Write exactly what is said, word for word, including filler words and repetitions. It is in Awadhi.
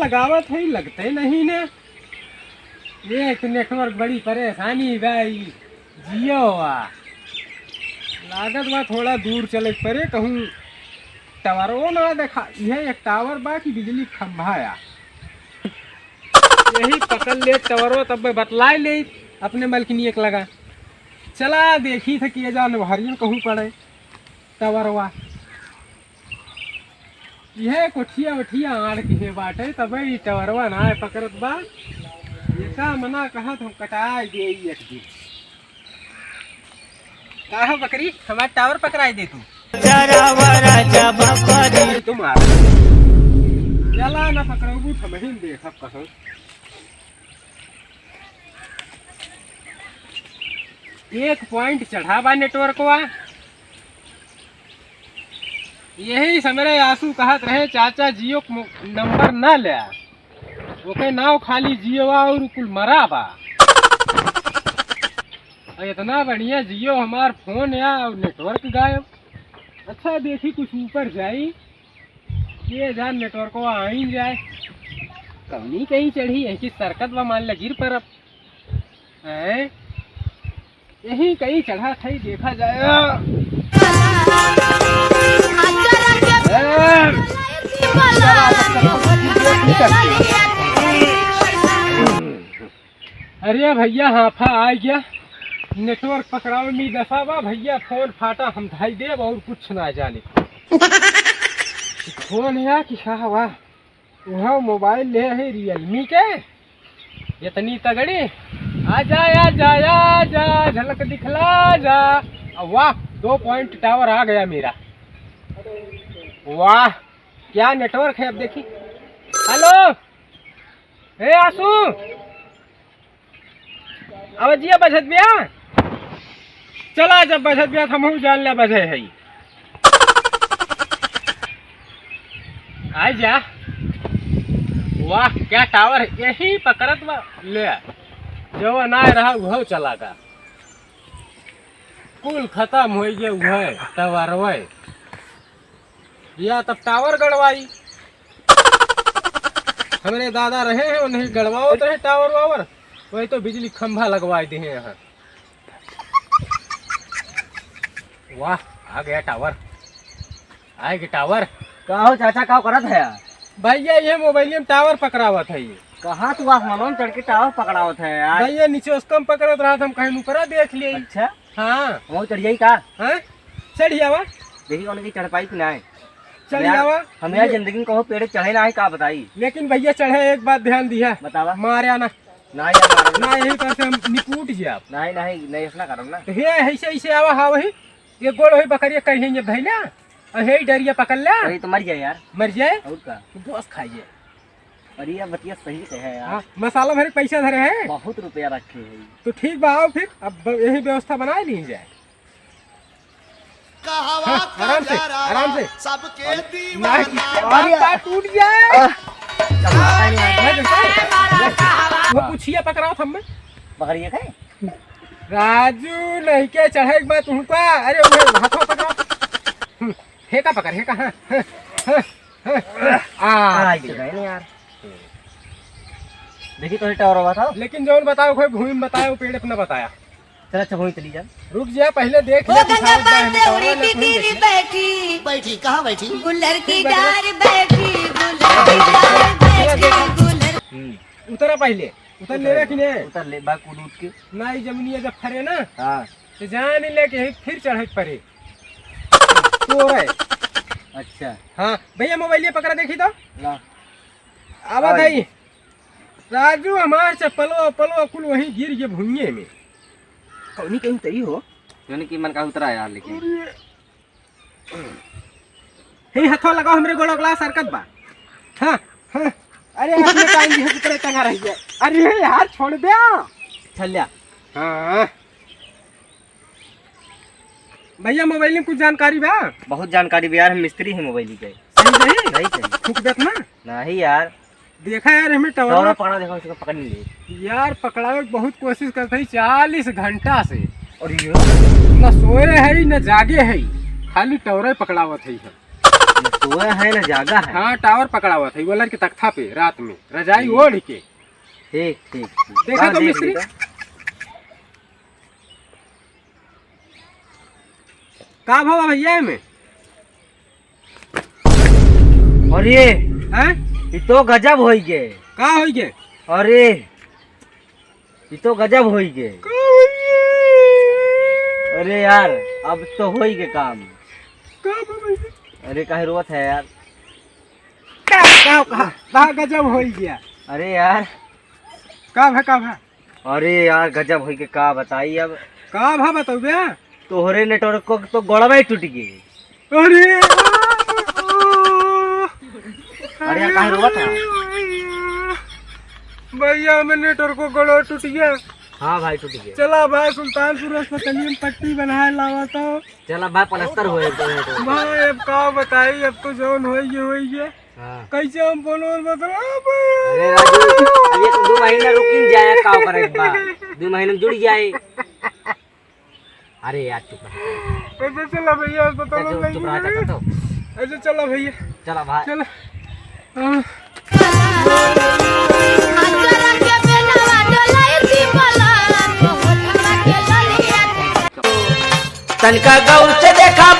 लगावत है, लगते नहीं ने। एक network बड़ी परेशानी बा ई Jio वा। लागत बा थोड़ा दूर चले के परे, कहूँ tower वो ना देखा। यह एक tower बा कि बिजली खंभा या। यही पकड़ ले tower वो, तब बतलाए ले अपने मलकिनी एक लगा। चला देखी थे कि ये जान हरियन कहूँ पड़े tower वा। यह कोठिया वठिया आड़ के हे बाटे, तबे ई tower वा ना पकड़त बा। ये का मना कहत हम कटाई दे एक दिन। का हो बकरी, हमार tower पकड़ाई दे तू। चरावा राजा बकरी। अरे तुम आ। चला ना पकड़बू, हम ही देखब कसम। एक point चढ़ा बा network वा। यही से हमरे आसू कहत रहे, चाचा Jio क मो-, number ना ले, ओके नाव खाली Jio वा और कुल मरा बा। और इतना बढ़िया Jio हमार phone या और network गायब। अच्छा देखी कुछ ऊपर जाई, ये जान network वा आई जाए। कौनी कहीं चढ़ी है कि सरकत बा, मान ले गिर परब। हैं? यही कहीं चढ़ा था, देखा जाए। हैं? अरे भैया, हाफा आ गया, network पकड़ावे में दसा बा भैया, phone फाटा हम धाई देब और कुछ ना जाने। Phone या कि का बा? वह mobile ले है Realme के, इतनी तगड़ी। आजा, आजा, आजा, झलक दिखला जा। अब वाह, दो point tower आ गया मेरा। वाह, क्या network है। अब देखी, hello, हे आसू, अब जिया बजत बिया। चला, जब बजत बिया, त हमहू जान ले बजे है। आ जा। वाह, क्या tower है, यही पकड़त बा। ले, जो ना रहा, वह चला गा। कुल खतम होइ गया, वह tower वह। या तब tower गड़वाई। हमरे दादा रहे हैं, उन्हीं गड़वावत रहे tower वावर, वही तो बिजली खंभा लगवाए दिए हैं। वाह, आ गया tower, आ गया tower। का हो चाचा, का करत है यार? भैया, ये mobile में tower पकड़ावत है ये। कहाँ तू आसमानों में चढ़ के tower पकड़ावत है यार? भैया, नीचे उसकम पकड़त रहा था, हम कहीं ऊपरा देख लिए। अच्छा। हाँ। वहाँ चढ़ जाई का? हाँ? चढ़ जावा। देखी कौन की चढ़ पाई कि ना? चढ़ हमें जावा। हमें ये जिंदगी में कहो पेड़ चढ़े ना है, का बताई? लेकिन भैया चढ़े, एक बात ध्यान दिया। बतावा। मार्या ना। ना यार, मारब ना। ना, यही पर से हम निकूट जाब। नहीं, नहीं, नहीं, ऐसा ना करब ना। तो हे, ऐसे, ऐसे आवा, हाँ, वही। ये गोड़ वही बकरिया कहीं ये धैला। और हे डरिया पकड़ ला। अरे तो मर जाए यार। मर जाए? और का? तो गोश्त खाइए। अरे यार, बतिया सही से है यार। हाँ, मसाला भरे पैसा धरे हैं। बहुत रुपया रखे हैं। तो ठीक बा, आओ फिर, अब ब-, यही व्यवस्था बना ली जाए। हाँ, आराम से, आराम से। सबके नहीं, दीवाना। बात, बात टूट जाए। आह। वो कुछिया पकड़ाओ थम्मे। पकड़िए थे। राजू, नहीं के चढ़े के बाद तुमका, अरे, वो हाथों पकड़ाओ। हम्म, हेका पकड़, हेका, हाँ, हाँ, हाँ। आ, आ, ये गए ना यार। देखी तो ही tower हुआ था। लेकिन जौन बताओ, कोई भूमि में बताया, वो पेड़ पे ना बताया। चल, अच्छा, वहीं चली जा। रुक जा, पहले देख ओ ले, कुछ गंगा और बात बाहर उड़ी निकाल, की वहीं देख ले। बैठी। बैठी, कहाँ बैठी? गुलर की ठीक बैठ। डार बैठी, गुलर की डार बैठी, गुलर। हम्म। उतरा पहले, उतर उतर ले रहा कि ले, नहीं? उतर ले, बाग कूद उठ के। ना, ये जमुनिया जब फरे ना, हाँ। तो जान ले कि फिर चढ़े परे। तो रे। अच्छा। हाँ, भैया, mobile ये पकड़ा देखी तो। ला। आवा हाँ। भाई। राजू, हमार चप्पलो, पलो कुल वहीं गिर गए भुइये में। कौनी कहीं तरी हो? यानी कि मन का उतरा यार, लेकिन। अरे। हे, हथवा लगाओ, हमरे गोड़ अगला सरकत बा। हाँ, हाँ। अरे, अपने टाइम भी उतरे टंगा रही है। अरे यार, छोड़ दे। चल लिया। हाँ। भैया, mobile में कुछ जानकारी बा? बहुत जानकारी बा यार, हम मिस्त्री हैं mobile के। सही, सही? सही, सही। फूक देत ना? नहीं यार। देखा यार, हमें tower tower पकड़ा, देखो, उसको पकड़ नहीं ले। यार, पकड़ावे के बहुत कोशिश करते हैं, चालीस घंटा से। और ये? न सोए है, न जागे है, खाली tower पकड़ावत है हम। सोया है ना जागा है? हाँ, टावर पकड़ावत है, वो लड़के तख्ता पे रात में, रजाई हम्म। ओढ़ के। ठीक, ठीक, ठीक। देखा हाँ, तो देख मिस्त्री? लीजिए। का भावा भैया एमे? अरे, हैं? ई तो गजब होई गे। का होई गे? अरे, ई तो गजब होई गे। का होई गे? अरे यार, अब तो होई गे काम। का भावा भैया? अरे, काहे रोवत है यार? का, का, का, का गजब होई गया? अरे यार। का भा, का भा? अरे यार, गजब होई के का बताई अब। का भा बतउबे? तोहरे नेटवर्क को तो गोड़वा ही टूट गई। अरे, अरे, काहे रोवत है? भैया, हमें नेटवर्क को गोड़वा टूट गया। हाँ भाई, टूट गया। चला भाई, सुल्तानपुर अस्पताल में पट्टी बनाए लावा तो। चला भाई, प्लास्टर होए तो नेटवर्क। भाई, अब का बताई, अब तो जौन होई गया, होई गया। हाँ। कैसे हम फोन और बतलाबे? अरे राजू, अब एक दो महीना रुकिन जाए, का करे के बा? दो महीना में जुड़ जाए। अरे यार, चुप रह। ऐसे चला भैया, अस्पताल चुप, नहीं चुप रह, गया। चल, चल। ऐसे चला भैया। चला भाई। चला। हाँ। तनका गौर से देखा